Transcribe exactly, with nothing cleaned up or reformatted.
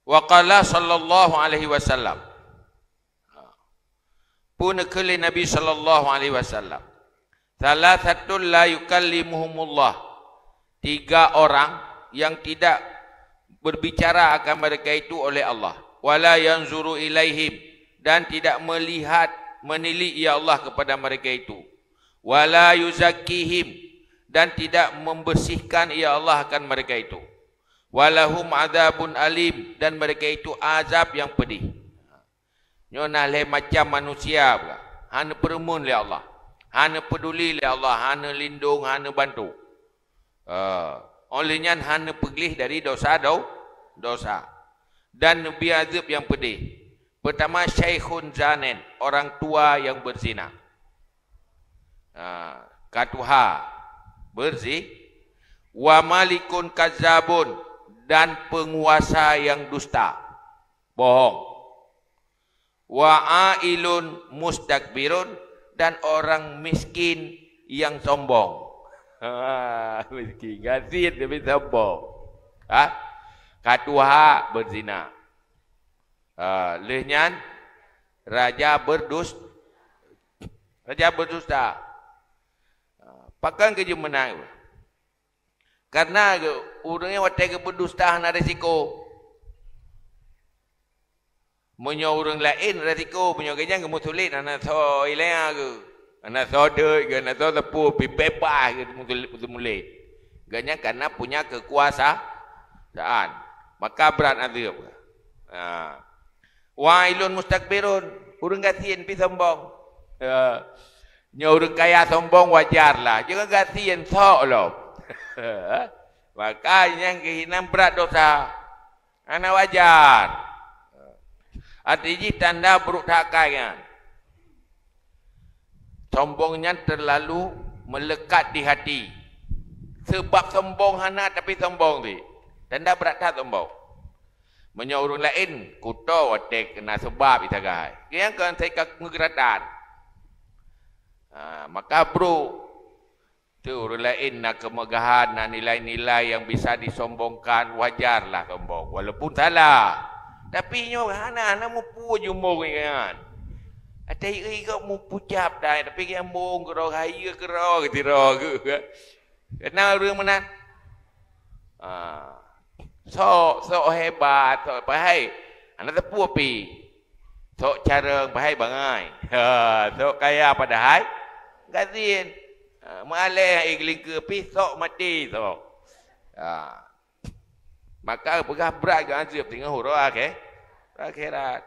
Wa qala sallallahu alaihi wasallam. Peue neukheun lé Nabi sallallahu alaihi wasallam? Thalathatun la yukallimuhumullah. Tiga orang yang tidak berbicara akan mereka itu oleh Allah. Wala yanzuru ilaihim, dan tidak melihat, menilik, ya Allah, kepada mereka itu. Wala yuzakkihim, dan tidak membersihkan, ya Allah, akan mereka itu. Walahum adzabun alim, dan mereka itu azab yang pedih. Nyoe na lhée macam manusia, hana peureumeun lé Allah, hana peuduli lé Allah, hana lindong, hana bantu. Ah, oleh nyan hana peugleh dari dosa-do-, dosa. Dan neubi azeueb nyang peudeh. Pertama, syaikhun zanen, orang tua yang berzina. Ah, katuha, berzi-, wa malikun kazabun, dan penguasa yang dusta, bohong. Wa ailun mustakbirun, dan orang miskin yang sombong. Ha, miskin, gasien tapi sombong. Ha? Katuha berzina. Ha, lheueh nyan raja berdus-, raja berdusta. Ha, pakon keu jeuet meunan? Karena ureuëng watée geupeudusta hana risiko. Meunyoe ureuëng laén risiko, meunyoe geuhnyan geumeusulet, hana soe ilée geuh, hana soe deuek geuh, hana soe teupeu, pih beubaih geuh meusumulet. Geuhnyan karena punya keukuasaan, maka brat azeueb. Ha. Wailun mustakbirun, ureuëng gasien pih sombong. Ya. Nyoe ureuëng kaya sombong wajar lah, jangan gasien sok lom. Maka nyang keuhinan brat dosa. Hana wajar. Arti jih tanda brok that akai nyan. Sombong nyan terlalu melekat di hati. Sebab sombong hana, tapi sombong ti. Tanda brat that sombong. Meunyoe ureuëng laén, kuto watée keu na seubab isagai. Nyang kon sai ka meugeuratan. Ha, maka brok. Tu ureuëng laén na keumeugahan, na nilai-nilai nyang bisa disombongkan, wajarlah sombong, walaupun salah. Tapi nyoe hana, hana mupu jumbong nyan. Atai ui gok mupucap dai, tapi nyambong keudroe, hayeue keudroe, geusidroe geuh. Keunan ureuëng meunan. Ah. Sok, sok hebat, sok padahai hana teupeu pi. Sok carông padahai bangai. Ha, sok kaya padahai gasien. Ha, meualèh ié geulingkeue pi sok maté sok. Ha. Maka peugah brat geuh azeueb teungoh uroe akhé-, akhirat.